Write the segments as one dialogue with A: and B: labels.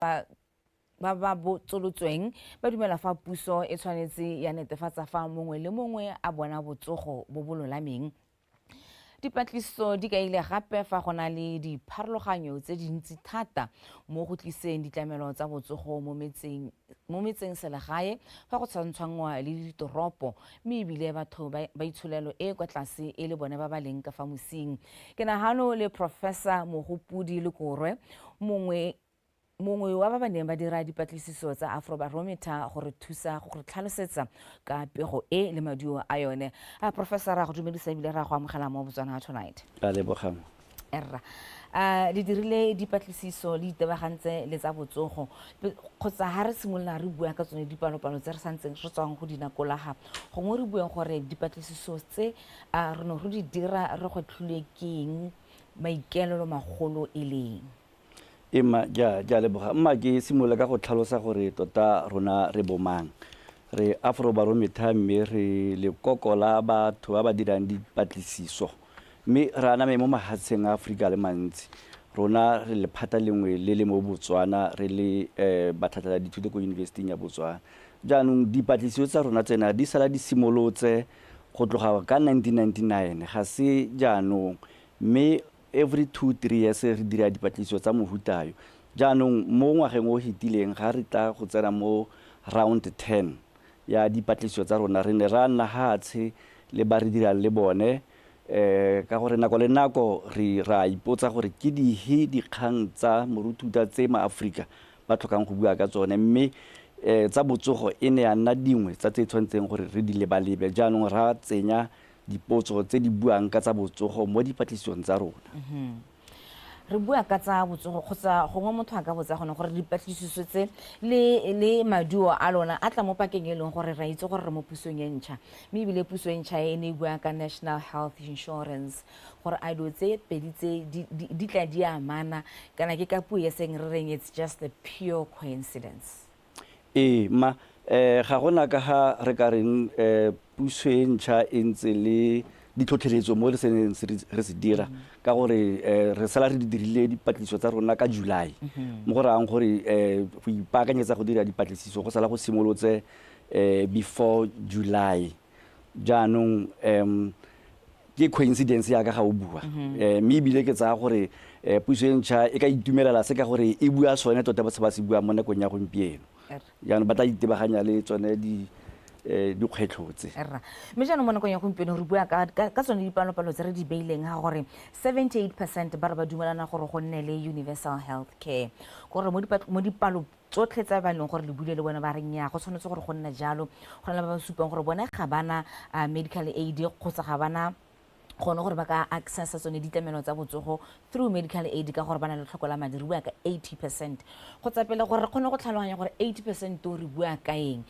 A: Ba ba botsolotsweng ba dumela fa puso e tshwanetse ya netefatsa fa mongwe le mongwe a bona botsogo bo bo lolameng. Dipatlisiso di kaile gape fa go na le dipharologanyo tse dintsi thata mo go tliseng ditlamelo tsa botsogo mo metseng mo metseng selegae fa go tshwantshwanngwa le ditoropo, mme ebile batho ba itsholelo e kwa tlase e le bone ba ba leng ka fa mosing. Ke nagano le Professor Mogopodi Lekorwe, mongwe mongwe wa ba ba neng ba dira dipatlisiso tsa Afrobarometer, go re thusa go re tlhalosetsa ka pego e le maduo a yone. A Professor, ra go dumedisa ebile ra go amogela mo Botswana Tonight.
B: Ka lebogang.
A: Erra, a le dirile dipatlisiso le itebagantse le tsa botsogo, kgotsa ha re simolola re bua ka tsone dipalopalo tse re santseng re tswang go di nakolaga, gongwe re bueng gore dipatlisiso tse a re ne re di dira re gwetlhilwe keng, maikaelelo magolo e leng?
B: Emma, ke a leboga. Mma ke simolola ka go tlhalosa gore tota rona re bomang. Re Afrobarometer mme re lekoko la batho ba ba dirang dipatlisiso. Mme re aname mo mahatsheng a Aforika a le mantsi. Rona re lephata lengwe le le mo Botswana, re le batlhatlhela dithuto ko Yunibesiting ya Botswana. Jaanong dipatlisiso tsa rona tsena di sala di simolotse go tloga ka 1999, ga se jaanong. Mme every two, three years re dira dipatlisiso tsa mohuta yo. Jaanong mo ngwageng o fetileng ga re tla go tsena mo round 10 ya dipatlisiso tsa rona, re ne ra nna hatshe le ba re dirang le bone, ka gore nako le nako re ra ipotsa gore ke dihe dikgang tsa moruthuta tse maAforika ba tlhokang go bua ka tsone, mme tsa botsogo e ne ya nna dingwe tsa tse tshwanetseng gore re di lebalebe. Jaanong ra tsenya dipotso tse di buang ka tsa botsogo mo dipatlisisong tsa rona.
A: Re bua ka tsa botsogo, kgotsa gongwe motho a ka botsa gone gore dipatlisiso tse le maduo a lona a tla mo pakeng e leng gore ra itse gore re mo pusong e ntšha, mme ebile puso e ntšha e ne e bua ka National Health Insurance, gore a dilo tse pedi tse di tla di amana, kana ke ka puo e seng re reng it's just a pure coincidence?
B: Ee, mma, ga gona ka ga re ka reng puso e ntšha e ntse le ditlhotlheletso mo re se neng re se dira, ka gore re sala re di dirile dipatlisiso tsa rona ka July, mo go rayang gore go ipaakanyetsa go dira dipatlisiso go sala go simolotse before July. Jaanong ke coincidence yaka ga o bua, mme ebile ke tsaya gore puso e ntšha e ka itumelela se, ka gore e bua sone tota se ba se buang mo nakong ya gompieno. Jaanong ba tla itebaganya le tsone dikgwetlho tse.
A: Rra, mme jaanong mo nakong ya gompieno re bua ka tsone dipalopalo tse re di beileng ga gore 78% ba re ba dumelana gore go nne le universal health care, gore mo dipalo tsotlhe tsa ba e leng gore le buile le bone ba re nnyaa, go tshwanetse gore go nne jalo. Go na le ba ba supang gore bone ga bana medical aid, kgotsa ga bana gone gore ba ka accessa tsone ditlamelo tsa botsogo through medical aid ka gore ba na le tlhoko la madi. Re bua ka 80%. Go tsa pele, gore re kgone go tlhaloganya gore 80% o re bua ka eng,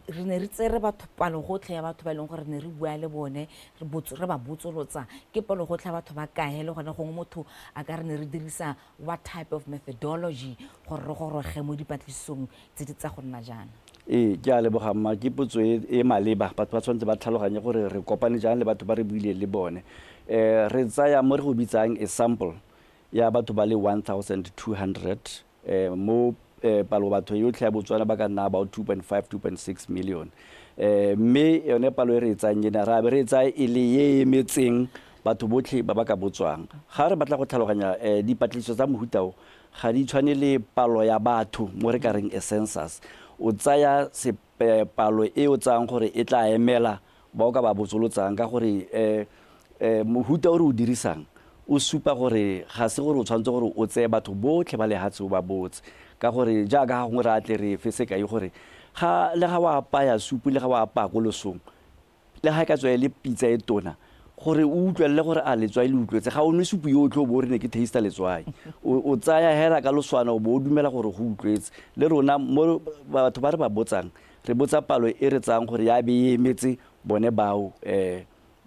A: re ne re tsere batho, palo gotlhe ya batho ba e leng gore ne re bua le bone, re ba botsolotsa, ke palo gotlhe ya batho ba kae? Le gone gongwe motho a ka re ne re dirisa what type of methodology gore re goroge mo dipatlisisong tse di tsa go nna jaana?
B: Ee, ke a leboga mma, ke potso e e maleba. Batho ba tshwanetse ba tlhaloganye gore re kopane jang le batho ba re buileng le bone. Re tsaya mo re go bitsang a sample ya batho ba le 1200 mo palo batho yotlhe ya Botswana ba ka nna about 2.5, 2.6 million. Mme yone palo e re e tsayang ena, ra be re e tsaya e le e emetseng batho botlhe ba ba ka botswang. Ga re batla go tlhaloganya, dipatlisiso tsa mohuta o ga di tshwane le palo ya batho mo re ka reng a census. O tsaya palo e o tsayang gore e tla emela ba o ka ba botsolotsang, ka gore mohuta o re o dirisang o supa gore ga se gore o tshwanetse gore o tseye batho botlhe ba lehatshe o ba botse, ka gore jaaka ga gongwe re a tle re fe sekai gore ga le ga o apaya supu, le ga o apaya ko losong, le ga e ka tswa e le pitsa e tona, gore o utlwelele gore a letswai le utlwetse, ga o nwe supu yotlhe o bo o re ne ke taster letswai. O tsaya hela ka loswana o bo o dumela gore go utlwetse. Le rona mo batho ba re ba botsang, re botsa palo e re tsayang gore ya be e emetse bone bao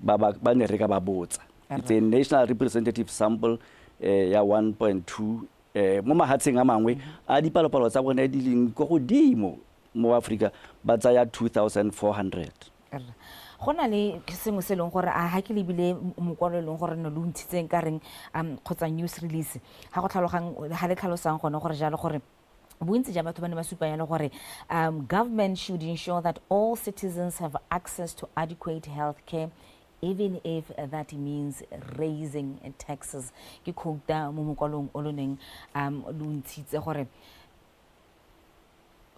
B: ba ne re ka ba botsa. It's a national representative sample ya 1.2. Mo mahatsheng a mangwe a dipalopalo tsa bone di leng ko godimo mo Africa ba tsaya 2400.
A: Go na le sengwe se e leng gore a ga ke lebile mokwalo e leng gore ne lo ntshitseng ka reng, kgotsa news release, ga go tlhalogang ga le tlhalosang gone gore jalo gore Bontsi ja batho ba ne ba supa yalo gore government should ensure that all citizens have access to adequate health care, even if that means raising taxes. Ke quota mo mokwalong o lo neng lo ntshitse gore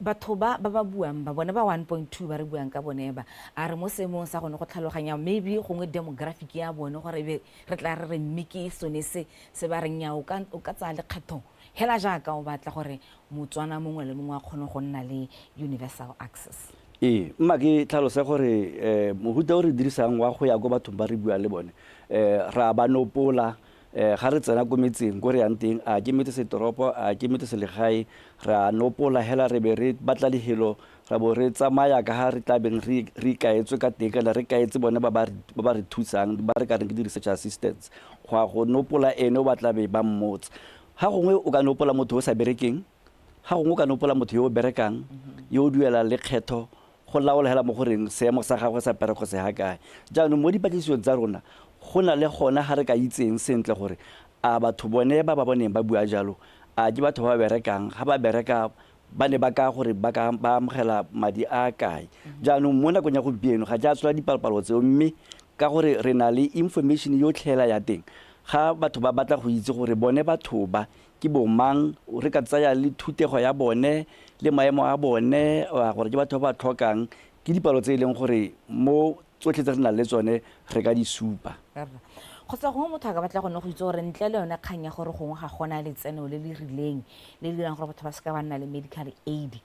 A: batho ba ba ba buang ba bone ba 1.2 ba re buang ka bone ba a re mo seemong sa gone go tlhaloganya maybe gongwe demographic ya bone, gore ebe re tla re re mme ke sone se se ba reng ya o ka tsaya lekgetho hela jaaka o batla gore Motswana mongwe le mongwe a kgone go nna le universal access.
B: Ee, mma ke tlhalose gore mohuta o re dirisang wa go ya ko bathong ba re buang le bone, ra ba nopola ga re tsena ko metseng ko re yang teng, a ke metse setoropo, a ke metse selegae, ra nopola hela, re be re batla lehelo, ra bo re tsamaya ka ga re tla beng re ikaetswe ka teng, kana re kaetse bone ba ba re thusang, ba re ka reng ke di-research assistants, go ya go nopola ene o ba tla be ba mmotsa. Ga gongwe o ka nopola motho o sa berekeng, ga gongwe o ka nopola motho yo o berekang, yo o duelang lekgetho, go laola hela mo goreng seemo sa gagwe sa pereko se ga kae. Jaanong mo dipatlisisong tsa rona go na le gona ga re ka itseng sentle gore a batho bone ba ba boneng ba bua jalo, a ke batho ba ba berekang, ga ba bereka ba ne ba ka gore ba ka ba amogela madi a kae. Jaanong mo nakong ya gompieno ga ke a tshola dipalopalo tseo, mme ka gore re na le information yotlhe hela ya teng, ga batho ba batla go itse gore bone batho ba ke bomang, re ka tsaya le thutego ya bone le maemo a bone gore ke batho ba ba tlhokang, ke dipalo tse e leng gore mo tsotlhe tse re nang le tsone re ka di supa.
A: Kgotsa gongwe motho a ka batla gone go itse gore ntle le yone kgang ya gore gongwe ga gona letseno le le rileng le le dirang gore batho ba seka ba nna le medical aid,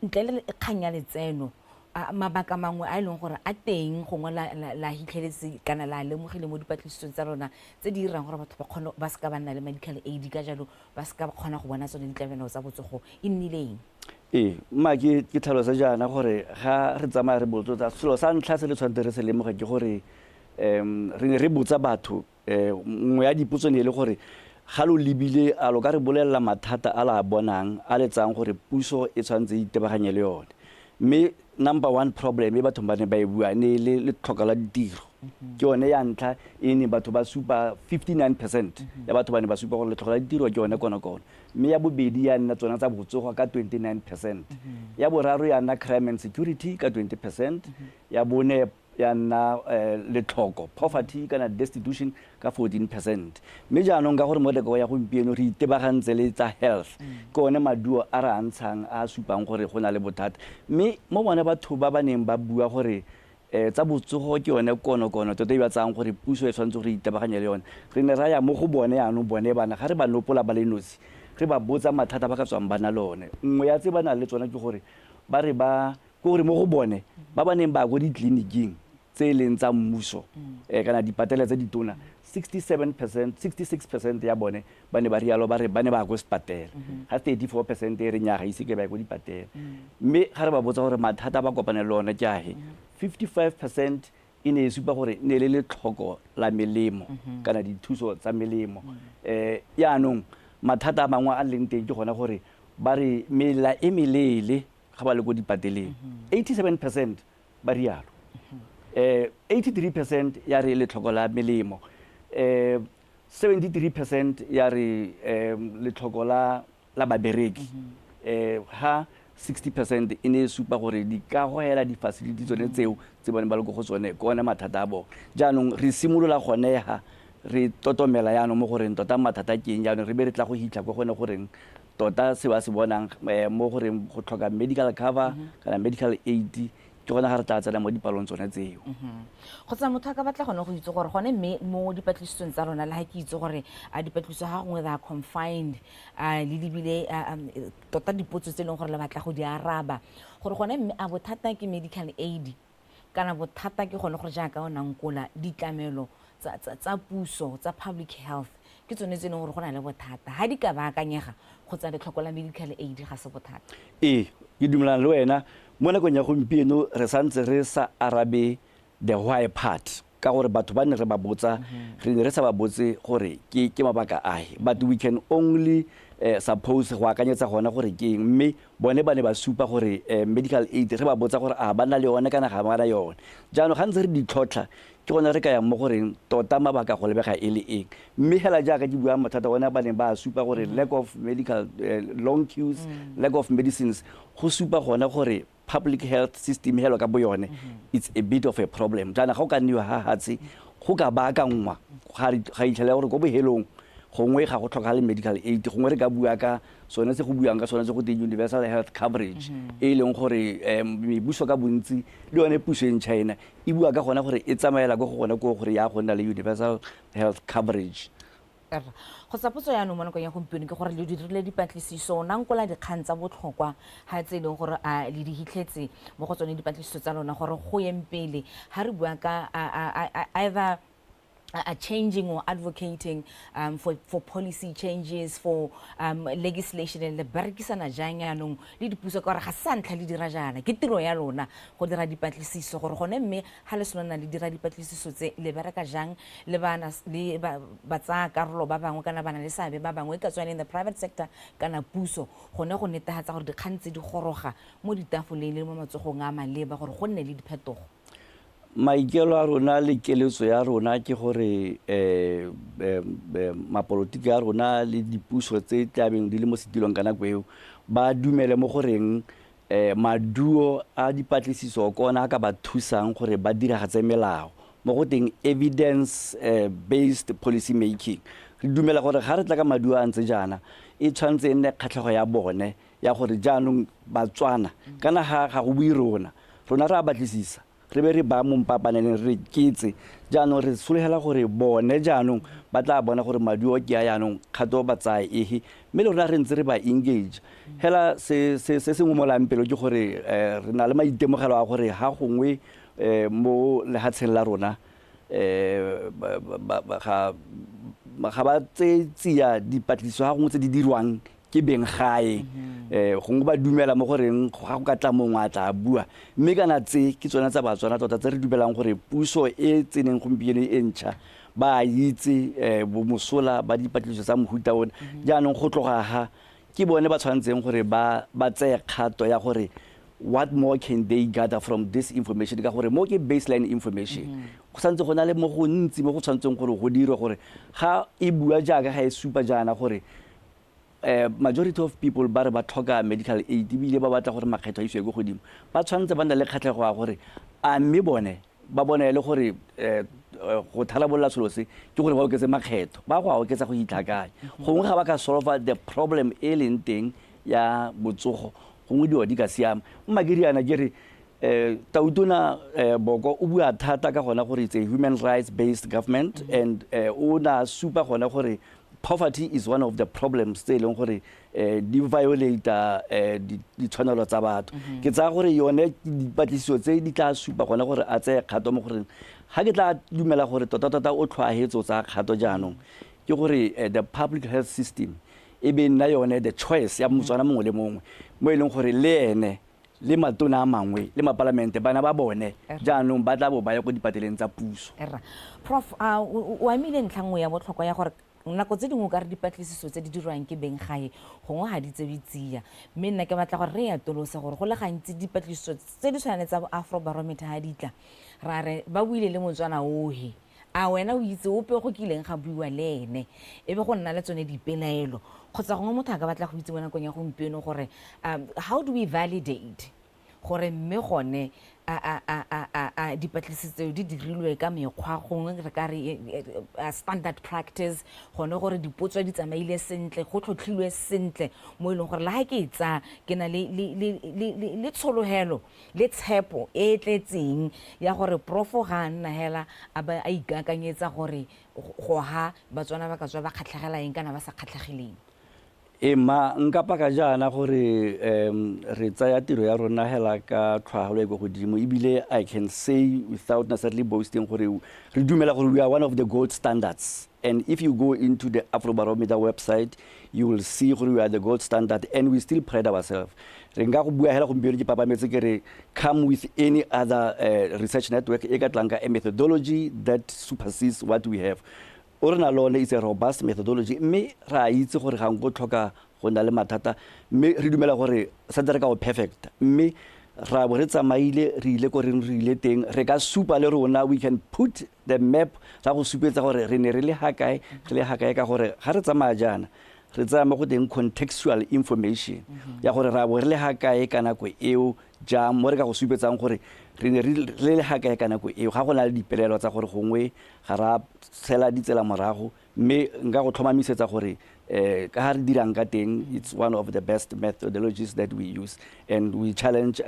A: ntle le kgang ya letseno, mabaka mangwe a e leng gore a teng gongwe la hitlheletse kana la lemogile mo dipatlisisong tsa rona tse di dirang gore batho ba kgone ba seka ba nna le medical aid, ka jalo ba seka ba kgona go bona tsone ditlamelo tsa botsogo, e nnile eng?
B: Ee, mma ke tlhalosa jaana gore ga re tsamaya re botsotsa, selo sa ntlha se le tshwanetse re se lemoge ke gore re ne re botsa batho, nngwe ya dipotso ne e le gore ga lo lebile, a lo ka re bolelela mathata a la a bonang a le tsayang gore puso e tshwanetse e itebaganye le yone? Mme number one problem e batho ba ne ba e bua ne e le letlhoka la ditiro. Ke yone ya ntlha e ne batho ba supa, 59% ya batho ba ne ba supa gore letlhoka la ditiro ke yone konokono. Mme ya bobedi ya nna tsona tsa botsogo ka 29%, ya boraro ya nna crime and security ka 20%, ya bone ya nna letlhoko, poverty kana destitution, ka 14%. Mme jaanong ka gore mo nako ya gompieno re itebagantse le tsa health, ke one maduo a re a ntshang a supang gore go na le bothata. Mme mo bone batho ba ba neng ba bua gore tsa botsogo ke yone konokono tota e ba tsayang gore puso e tshwanetse gore itebaganye le yone, re ne ra ya mo go bone yaanong bone bana, ga re ba nopola ba le nosi, re ba botsa mathata ba ka tswang ba na le one. Nngwe ya tse ba nang le tsone ke gore ba re ba ke gore mo go bone ba ba neng ba ko ditleliniking tse e leng tsa mmuso kana dipatela tse ditona, 67%, 66% ya bone ba ne ba rialo, ba re ba ne ba ko sepatela, ga 34% e re nyaa, ga ise ke ba ye ko dipatela. Mme ga re ba botsa gore mathata ba kopane le one ke ahe, 55% e ne e supa gore ne le letlhoko la melemo kana dithuso tsa melemo. Yaanong mathata a mangwe a leng teng ke gone gore ba re mela e meleele ga ba le ko dipateleng, 87% ba rialo. 83% ya re letlhoko la melemo, 73% ya re letlhoko la babereki, ha 60% e ne e supa gore dikago hela, di-facility tsone tseo tse bone ba le ko go tsone, ke one mathata a bone. Jaanong re simolola gone ha re totomela yaanong mo goreng tota mathata ke eng. Jaanong re be re tla go hitlha ko gone goreng tota se ba se bonang mo goreng go tlhoka medical cover kana medical aid, ke gone ga re tla tsena mo dipalong tsone tseo.
A: Kgotsa motho a ka batla gone go itse gore gone mme mo dipatlisisong tsa rona, le ga ke itse gore a dipatlisiso ga gongwe they are confined, a le lebile tota dipotso tse e leng gore le batla go di araba, gore gone mme a bothata ke medical aid kana bothata ke gone gore jaaka o nankola ditlamelo tsa puso tsa public health ke tsone tse e leng gore go na le bothata, ga di ka baakanyega kgotsa letlhoko la medical aid ga se bothata?
B: Ee, ke dumelana le wena. Mo nakong ya gompieno re santse re sa arabe the why part, ka gore batho ba ne re ba botsa, re ne re sa ba botse gore ke mabaka ahe, but we can only suppose go akanyetsa gona gore ke eng. Mme bone ba ne ba supa gore medical aid, re ba botsa gore a ba na le yone kana ga ba na yone. Jaanong ga ntse re di tlhotlha Ke gone re ka yang mo goreng tota mabaka go lebega e le eng. Mme hela jaaka ke bua, mathata one a ba neng ba a supa gore lack of medical long queues, lack of medicines, go supa gone gore public health system helo ka bo yone it's a bit of a problem. Jaana ga o ka nniwa ha hatshe, go ka baakangwa, ga itlhela gore ko bohelong gongwe ga go tlhokagale medical aid, gongwe re ka bua ka sone se go buang ka sone se go teng universal health coverage, e leng gore mebuso ka bontsi le yone puso e ntšha ena e bua ka gona gore e tsamaela ko go gone ko gore ya go nna le universal health coverage.
A: Kgotsa potso yaanong mo nakong ya gompieno ke gore le dirile dipatlisiso, nankola dikgang tsa botlhokwa ga tse e leng gore a le di hitlhetse mo go tsone dipatlisiso tsa lona, gore go yeng pele ga re bua ka either changing or advocating for policy changes, for legislation, le berekisana jang yaanong le dipuso? Ka gore ga se sa ntlha le dira jaana, ke tiro ya lona go dira dipatlisiso, gore gone mme ga le sena le dira dipatlisiso tse, le bereka jang le bana le ba tsaya karolo ba bangwe kana bana le seabe ba bangwe, ka tswa in the private sector kana puso, gone go netefatsa gore dikgang tse di goroga mo ditafoleng le mo matsogong a maleba gore go nne le diphetogo?
B: Maikelo a rona le keletso ya rona ke gore mapolotiki a rona le dipuso tse tlabeng di le mo setilong ka nako eo ba dumele mo goreng maduo a dipatlisiso kona a ka ba thusang gore ba diragatse melao mo go teng evidence based policy making. Re dumela gore ga re tla ka maduo a ntse jaana, e tshwanetse e nne kgatlhego ya bone ya gore jaanong Batswana kana ga go bue rona, rona re a batlisisa, re be re ba mo mpapaneleng, re ketse jaanong re sologela gore bone jaanong ba tla bona gore maduo ke a yaanong kgato ba tsaya ege, mme le rona re ntse re ba engage. Hela se ngomolang pelo ke gore re na le maitemogelo a gore ga gongwe mo lehatsheng la rona ga ba tseye tsia dipatlisiso ga gongwe tse di dirwang ke beng gae. Gongwe ba dumela mo goreng ga go ka tla mongwe a tla bua, mme kana tse ke tsone tsa Batswana tota tse re dumelang gore puso e tseneng gompieno e ntšha ba itse bomosola ba dipatlisiso tsa mohuta ona. Jaanong go tloga ga ke bone ba tshwanetseng gore ba tseye kgato ya gore what more can they gather from this information, ka gore mo ke baseline information, go santse go na le mo gontsi mo go tshwanetseng gore go dirwe, gore ga e bua jaaka ga e supa jaana gore majority of people ba re ba tlhoka medical aid ebile ba batla gore makgetho a isiwe ko godimo, ba tshwanetse ba nna le kgatlhego ya gore a mme bone ba bone e le gore go tharabolola selo se ke gore ba oketse makgetho, ba go a oketsa go hitlha kae. Gongwe ga ba ka solve the problem e leng teng ya botsogo, gongwe dilo di ka siama. Mma ke riana ke re Tautona Boko o bua thata ka gona gore it's a human rights based government and o na supa gona gore poverty is one of the problems tse e leng gore di violate ditshwanelo tsa batho. Ke tsaya gore yone dipatlisiso tse di tla supa gone gore a tseye kgato mo goreng ga ke tla dumela gore tota-tota o tlhwaagetse o tsaya kgato jaanong ke gore the public health system e be nna yone the choice ya Motswana mongwe le mongwe, mo e leng gore le ene le matona a mangwe le mapalamente bana ba bone jaanong ba tla bo ba ya ko dipateleng tsa puso.
A: Erra Prof, o amile ntlha nngwe ya botlhokwa ya gore nako tse dingwe o ka re dipatlisiso tse di dirwang ke beng gae gongwe ga di tsewe tsia, mme nna ke batla gore re e atolose gore go le gantsi dipatlisiso tse di tshwanang le tsa bo Afrobarometer ga di tla, ra re ba buile le Motswana ohe, a wena o itse ope go kileng ga buiwa le ene? E be go nna le tsone dipelaelo, kgotsa gongwe motho a ka batla go itse mo nakong ya gompieno gore how do we validate gore mme gone a dipatlisiso tseo di dirilwe ka mekgwa, gongwe re ka re standard practice, gone gore dipotso di tsamaile sentle, go tlhotlhilwe sentle, mo e leng gore le ga ke e tsaya ke na le tshologelo le tshepo e e tletseng ya gore profo ga a nna hela a ba a ikakanyetsa gore go ha Batswana ba ka tswa ba kgatlhegela eng kana ba sa kgatlhegeleng?
B: E ma nka paka jaana gore re tsaya tiro ya rona hela ka tlhwagalo e ko godimo, ebile I can say without necessarily boasting gore re dumela gore we are one of the gold standards, and if you go into the Afrobarometer website you will see gore we are the gold standard and we still pride ourselves. Re nka go bua hela gompieno ke papametse ke re come with any other research network e ka tlang ka a methodology that supersedes what we have. O re na le one is a robust methodology, mme re a itse gore ga nko tlhoka go na le mathata, mme re dumela gore santse re ka o perfect, mme Ra bo re tsamaile, re ile ko re ile teng, re ka supa le rona, we can put the map ra go supetsa gore re ne re le ha kae, re le ha kae, ka gore ga re tsamaya jaana re tsaya mo go teng contextual information ya gore ra bo re le ha kae ka nako eo jang, mo re ka go supetsang gore re ne re le ha kae ka nako eo. Ga go na le dipelaelo tsa gore gongwe ga ra tshela ditsela morago, mme nka go tlhomamisetsa gore ka ga re dirang ka teng, it's one of the best methodologies that we use, and we challenge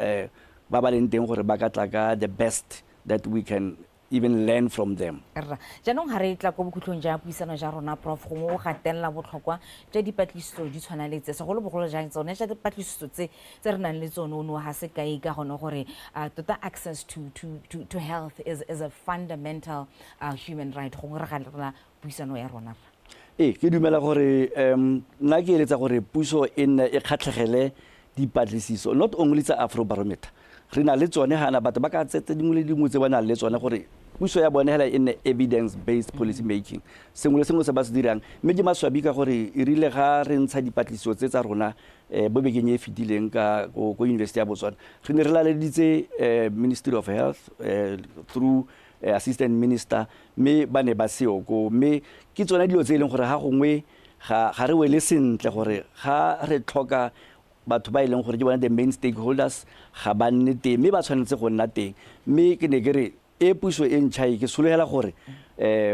B: ba ba leng teng gore ba ka tla ka the best that we can even learn from them.
A: Rra, jaanong ga re tla ko bokhutlong ja puisano ja rona, Prof, gongwe o gatelela botlhokwa jwa dipatlisiso di tshwana le tse, segolobogolo jang tsone ja dipatlisiso tse tse re nang le tsone, o ne o ga sekai ka gone gore tota access to health is a fundamental human right. Gongwe re gatelela puisano ya rona, rra.
B: Ee, ke dumela gore nna ke eletsa gore puso e nne e kgatlhegele dipatlisiso, not only tsa Afrobarometer, re na le tsone gana, batho ba ka tse dingwe le dingwe tse ba nang le tsone, gore puso ya bone hela e nne evidence based policy making, sengwe le sengwe se ba se dirang. Mme ke maswabi ka gore e rile ga re ntsha dipatlisiso tse tsa rona bo bekeng e fetileng ka ko University ya Botswana, re ne re laleditse Ministry of Health through assistant minister, mme ba ne ba seo ko. Mme ke tsone dilo tse e leng gore ga gongwe ga re wele sentle, gore ga re tlhoka batho ba e leng gore ke bone the main stakeholders, ga ba nne teng, mme ba tshwanetse go nna teng. Mme ke ne ke re e puso e ntšha e, ke sologela gore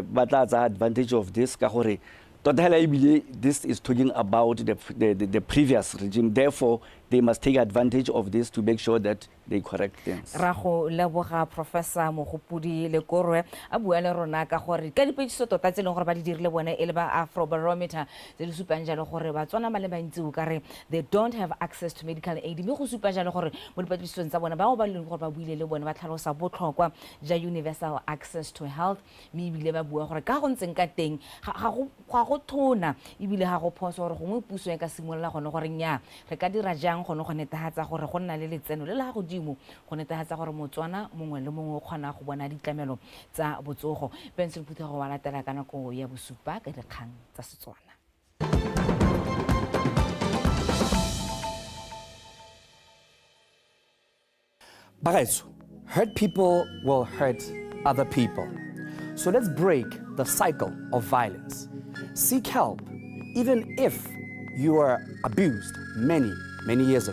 B: ba tla tsaya advantage of this, ka gore tota hela ebile this is talking about the previous regime, therefore they must take advantage of this to make sure that they correct things.
A: Ra go leboga, Professor Mogopodi Lekorwe, a bua le rona ka gore ka dipetsiso tota tse e leng gore ba di dirile bone e le ba Afrobarometer, tse di supang jalo gore Batswana ba le bantsi o kare they don't have access to medical aid, mme go supa jalo gore mo dipatlisisong tsa bone, bao ba leng gore ba buile le bone ba tlhalosa botlhokwa ja universal access to health, mme ebile ba bua gore ka go ntseng ka teng ga go thona, ebile ga go phoso gore gongwe puso e ka simolola gone gore nnyaa, re ka dira jang gone go netefatsa gore go nna le letseno le le ga godimo, go netefatsa gore Motswana mongwe le mongwe o kgona go bona ditlamelo tsa botsogo. Benson Phuthego wa latela ka nako ya 7 ka dikgang tsa Setswana.
C: Bagaetsho, hurt people will hurt other people. So let's break the cycle of violence. Seek help, even if you were abused many, many years ago.